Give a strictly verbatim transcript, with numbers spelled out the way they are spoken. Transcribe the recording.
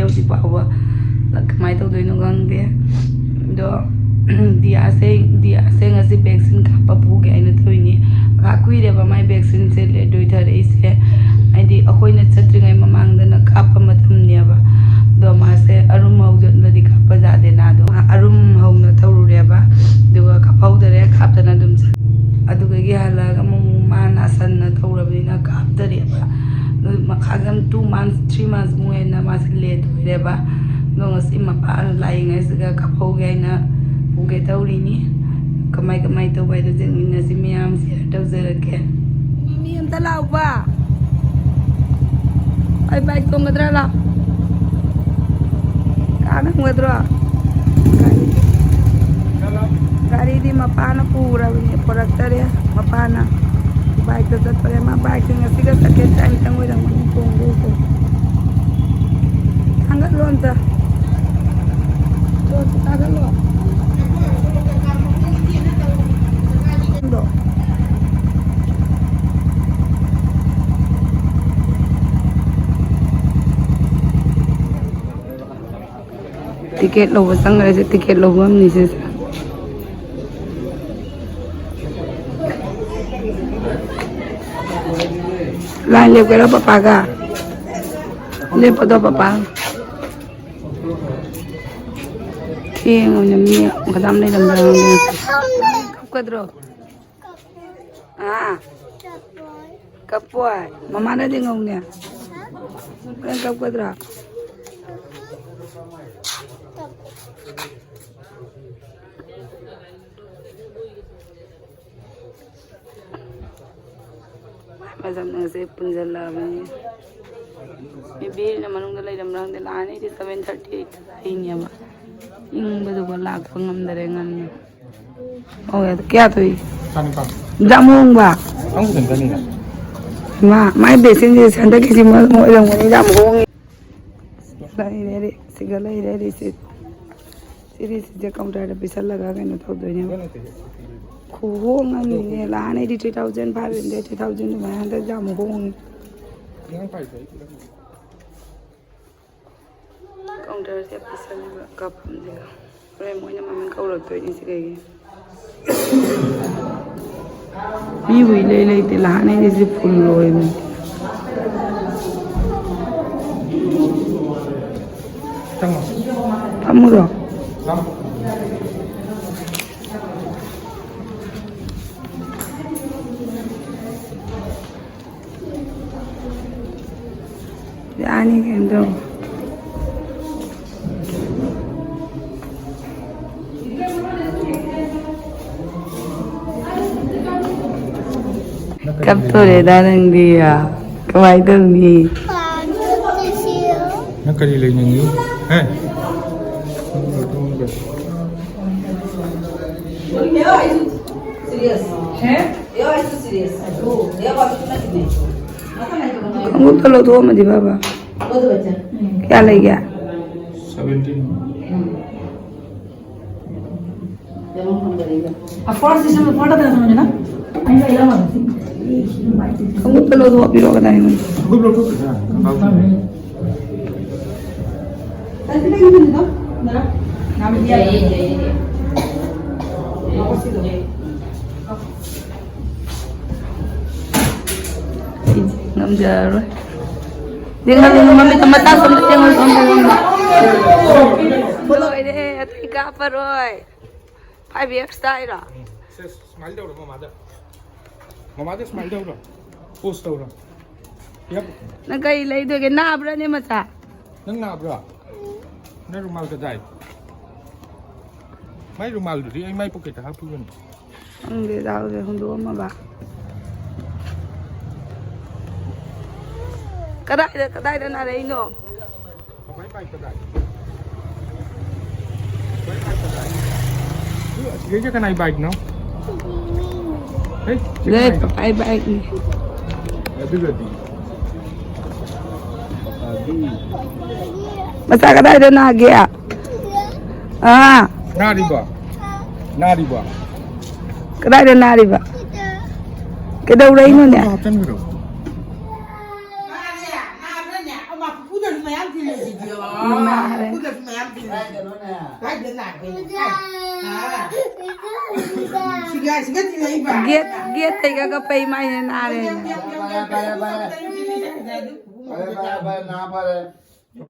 ꯍꯧꯖꯤꯛ ꯐꯥꯎꯕ ꯀꯃꯥꯏꯅ ꯇꯧꯗꯣꯏꯅꯣ ꯈꯪꯗꯦ꯫ ꯑꯗꯣ ꯗꯤꯌꯥꯁꯦ, ꯗꯤꯌꯥꯁꯦ ꯉꯁꯤ vaccine ꯀꯥꯞꯄ ꯄꯨꯒꯦ ꯍꯥꯏꯅ ꯇꯧꯔꯤꯅꯤ꯫ ꯉꯥꯏꯍꯥꯛ ꯀꯨꯏꯔꯦꯕ ꯃꯥꯏ vaccine ꯁꯦ ꯂꯣꯏꯊꯔꯛꯏꯁꯦ꯫ ꯍꯥꯏꯗꯤ ꯑꯩꯈꯣꯏꯅ ꯆꯠꯇ꯭ꯔꯤꯉꯩ ꯃꯃꯥꯡꯗꯅ ꯀꯥꯞꯄ ꯃꯇꯝꯅꯦꯕ꯫ ꯑꯗꯣ ꯃꯥꯁꯦ ꯑꯔꯨꯝ ꯍꯧꯖꯤꯟꯕꯗꯤ ꯀꯥꯞꯄ ꯌꯥꯗꯦꯅ, ꯑꯗꯣ ꯃꯥ ꯑꯔꯨꯝ ꯍꯧꯅ ꯇꯧꯔꯨꯔꯦꯕ꯫ ꯑꯗꯨꯒ ꯀꯥꯞꯍꯧꯗꯔꯦ, ꯀꯥꯞꯇꯅ ꯑꯗꯨꯝ ꯆꯠ-, ꯑꯗꯨꯗꯒꯤ ꯍꯜꯂꯛꯑꯒ ꯑꯃꯨꯛ ꯃꯥ ꯅꯥꯁꯟꯅ ꯇꯧꯔꯕꯅꯤꯅ ꯀꯥꯞꯇꯔꯦꯕ꯫ ꯑꯗꯨ ꯃꯈꯥꯗ two months, three months ꯃꯨꯛ ꯍꯦꯟꯅ ꯃꯥꯁꯦ ꯂꯦꯠ ꯑꯣꯏꯔꯦꯕ꯫ ꯑꯗꯣ ꯉꯁꯤ ꯃꯄꯥꯅ ꯂꯥꯛꯏꯉꯩꯁꯤꯗ ꯀꯥꯞꯍꯧꯒꯦ ꯍꯥꯏꯅ ꯄꯨꯒꯦ ꯇꯧꯔꯤꯅꯤ꯫ ꯀꯃꯥꯏ ꯀꯃꯥꯏ ꯇꯧꯕ ꯍꯥꯏꯗꯣ ꯌꯦꯡꯃꯤꯟꯅꯁꯤ, ꯃꯌꯥꯝ share ꯇꯧꯖꯔꯛꯀꯦ꯫ ꯃꯤ ꯑꯝꯇ ꯂꯥꯛꯎꯕ꯫ ꯑꯩ bike ꯇꯣꯡꯒꯗ꯭ꯔꯥ? ꯂꯥꯎ꯫ ꯀꯥ ꯉꯝꯒꯗ꯭ꯔꯣ? ꯒꯥꯔꯤ-, ꯒꯥꯔꯤꯗꯤ ꯃꯄꯥꯅ ꯄꯨꯔꯕꯅꯤ, ꯄꯨꯔꯛꯇꯔꯦ꯫ ꯃꯄꯥꯅ bike ꯇ ꯆꯠꯄꯅꯦ꯫ ꯃꯥ bike ꯁꯦ ꯉꯁꯤꯒ second time ꯇꯪ ꯑꯣꯏꯔꯝꯒꯅꯤ ꯇꯣꯡꯗꯣꯏꯁꯦ꯫ ꯊꯥꯡꯒꯠꯂꯣ ꯑꯝꯇ꯫ ꯊꯥꯡꯒꯠꯂꯣ꯫ Ticket ꯂꯧꯕ ꯆꯪꯈ꯭ꯔꯦ꯫ ꯁꯤ ticket ꯂꯧꯕ ꯑꯃꯅꯤ ꯁꯤꯁꯦ꯫ Line ꯂꯦꯞꯀꯦꯔꯣ ꯄꯄꯥꯒ? ꯂꯦꯞꯄꯗꯣ ꯄꯄꯥ꯫ ꯊꯦꯡꯉꯕꯅꯤꯅ ꯃꯤ ꯀꯅꯥꯝ ꯂꯩꯔꯝꯗ꯭ꯔꯕꯅꯤꯅ꯫ ꯀꯞꯀꯗ꯭ꯔꯣ? ꯑꯥ? ꯀꯞꯄꯣꯏ꯫ ꯃꯃꯥꯅꯗꯤ ꯉꯧꯅꯦ꯫ ꯅꯪ ꯀꯞꯀꯗ꯭ꯔꯣ? ꯃꯥꯏ ꯃꯆꯝꯅꯁꯦ ꯄꯨꯟꯁꯤꯜꯂꯛꯑꯕꯅꯤ꯫ ꯃꯤ ꯕꯤꯔꯅ ꯃꯅꯨꯡꯗ ꯂꯩꯔꯝꯕ꯭ꯔꯥ ꯈꯪꯗꯦ꯫ ꯂꯥꯛꯑꯅꯤꯗꯤ seven thirty, eight ꯇ ꯂꯥꯛꯏꯅꯦꯕ꯫ ꯏꯪꯕꯗꯨꯒ ꯂꯥꯛꯄ ꯉꯝꯗꯔꯦ ꯉꯝꯅ꯫ ꯑꯣ, ꯀꯌꯥ ꯊꯣꯛꯏ? ꯆꯥꯅꯤꯄꯥꯟ꯫ ꯌꯥꯝ ꯍꯣꯡꯕ꯫ ꯆꯥꯝ ꯈꯛꯇꯅꯤꯅꯦ꯫ ꯃꯥ, ꯃꯥꯏ ꯕꯦꯁꯤꯟꯁꯦ ꯍꯟꯗꯛꯀꯤꯁꯤ ꯃꯔꯝ ꯑꯣꯏꯔꯝꯒꯅꯤ ꯌꯥꯝ ꯍꯣꯡꯉꯤ꯫ ꯂꯩꯔꯦ, ꯁꯤꯒ ꯂꯩꯔꯦ, receipt꯫ ꯁꯤ receipt ꯁꯦ counter ꯗ ꯄꯤꯁꯜꯂꯒ ꯀꯩꯅꯣ ꯇꯧꯗꯣꯏꯅꯦꯕ꯫ ꯈꯨꯍꯣꯡ ꯑꯃꯅꯤꯅꯦ, ꯂꯥꯛꯑꯅꯤ ꯑꯩꯗꯤ three thousand five hundred, three thousand ꯑꯗꯨꯃꯥꯏꯅ ꯍꯟꯗꯛ ꯌꯥꯝ ꯍꯣꯡꯉꯤ꯫ ꯀꯥꯎꯟꯇꯔꯁꯦ ꯄꯤꯁꯜꯂꯤꯕ ꯀꯥꯞꯐꯝꯁꯤꯒ꯫ ꯍꯣꯔꯦꯟ ꯃꯣꯏꯅ ꯃꯃꯤꯡ ꯀꯧꯔꯛꯇꯣꯏꯅꯤ ꯁꯤ ꯀꯩꯒꯤ? ꯃꯤꯕꯨ ꯏꯂꯩ ꯂꯩꯇꯦ, ꯂꯥꯛꯑꯅꯤ ꯑꯩꯁꯦ ꯐꯨꯜ ꯑꯣꯏꯕꯅꯤ꯫ ꯆꯪꯉꯣ꯫ ꯐꯝꯃꯨꯔꯣ? ꯆꯪꯉꯣ꯫ ꯌꯥꯅꯤ ꯀꯩꯅꯣ ꯇꯧ꯫ ꯀꯞꯇꯣꯔꯦꯗ ꯅꯪꯗꯤ꯫ ꯀꯃꯥꯏ ꯇꯧꯅꯤ? ꯅꯪ ꯀꯔꯤ ꯂꯩꯅꯤꯡꯉꯤ? ꯍꯦ? ꯈꯣꯡꯎꯞꯇꯣ ꯂꯧꯊꯣꯛꯑꯝꯃꯗꯤ ꯐꯕ꯫ ꯀꯌꯥ ꯂꯩꯒꯦ? Seventeen. ꯈꯣꯡꯎꯞꯇꯣ ꯂꯧꯊꯣꯛꯄꯤꯔꯛꯑꯣ ꯀꯗꯥꯏꯅꯣ? ꯈꯣꯡꯎꯞ ꯂꯧꯊꯣꯛꯇ꯭ꯔꯤꯗ, ꯈꯣꯡꯒ꯭ꯔꯥꯎ ꯊꯝꯃꯤ꯫ ꯑꯩ ꯉꯝꯖꯔꯔꯣꯏ꯫ ꯌꯦꯡꯍꯜꯂꯨꯅꯨ, ꯃꯃꯤꯠꯇ ꯃꯆꯥ ꯁꯣꯝꯗ ꯌꯦꯡꯍꯜꯂꯨ, ꯁꯣꯝꯗ ꯌꯦꯡꯍꯜꯂꯨ꯫ ꯂꯣꯏꯔꯦ, ꯑꯇꯩ ꯀꯥꯞꯄꯔꯣꯏ꯫ Five X ꯇ ꯍꯥꯏꯔꯣ? ꯁꯦ, smile ꯇꯧꯔꯣ ꯃꯃꯥꯗ꯫ ꯃꯃꯥꯗ smile ꯇꯧꯔꯣ꯫ Pose ꯇꯧꯔꯣ꯫ ꯌꯞ꯫ ꯅꯪ ꯀꯩ ꯂꯩꯗꯣꯏꯒꯦ? ꯅꯥꯕ꯭ꯔꯥꯅꯦ ꯃꯆꯥ? ꯅꯪ ꯅꯥꯕ꯭ꯔꯥ? ꯅꯪ ꯔꯨꯃꯥꯜ ꯀꯗꯥꯏ? ꯃꯥꯏ ꯔꯨꯃꯥꯜꯗꯨꯗꯤ ꯑꯩ ꯃꯥꯏ ꯄꯣꯀꯦꯠꯇ ꯍꯥꯞꯄꯤꯕꯅꯤ꯫ ꯈꯪꯗꯦ, ꯗꯥꯎꯁꯦ ꯍꯨꯟꯗꯣꯛꯑꯝꯃꯕ꯫ ꯀꯗꯥꯏꯗ, ꯀꯗꯥꯏꯗ ꯅꯥꯔꯛꯏꯅꯣ? ꯄꯄꯥꯏ ꯄꯥꯏ ꯀꯗꯥꯏ? ꯄꯄꯥꯏ ꯄꯥꯏ ꯀꯗꯥꯏ? ꯑꯁꯤꯒꯩꯁꯦ ꯀꯅꯥꯏ bike ꯅꯣ? ꯍꯩ, ꯁꯤ ꯂꯦ, ꯀꯅꯥꯏꯅꯣ? ꯄꯄꯥꯏ bike ꯅꯤ꯫ ꯑꯗꯨꯒꯗꯤ? ꯃꯆꯥ ꯀꯗꯥꯏꯗ ꯅꯥꯒꯦ? ꯑꯥ꯫ ꯅꯥꯔꯤꯕꯣ? ꯅꯥꯔꯤꯕꯣ? ꯀꯗꯥꯏꯗ ꯅꯥꯔꯤꯕ? ꯀꯩꯗꯧꯔꯛꯏꯅꯣꯅꯦ? ꯅꯈꯣꯡꯗꯣ ꯍꯥꯞꯆꯟꯕꯤꯔꯣ꯫ ꯃꯥꯅꯦ, ꯅꯥꯕ꯭ꯔꯥꯅꯦ? ꯑꯃ ꯄꯨꯄꯨꯗꯁꯨ ꯃꯌꯥꯝ ꯊꯤꯜꯂꯤꯁꯤꯗꯤ꯫ ꯅꯥꯔꯦ꯫ ꯒꯦꯠ, ꯒꯦꯠꯇꯩꯒ ꯀꯞꯄꯛꯏ ꯃꯥꯏꯅ ꯅꯥꯔꯦꯅ꯫ ꯐꯔꯦ, ꯐꯔꯦ, ꯐꯔꯦ꯫ ꯐꯔꯦ, ꯐꯔꯦ, ꯐꯔꯦ, ꯅꯥ ꯐꯔꯦ꯫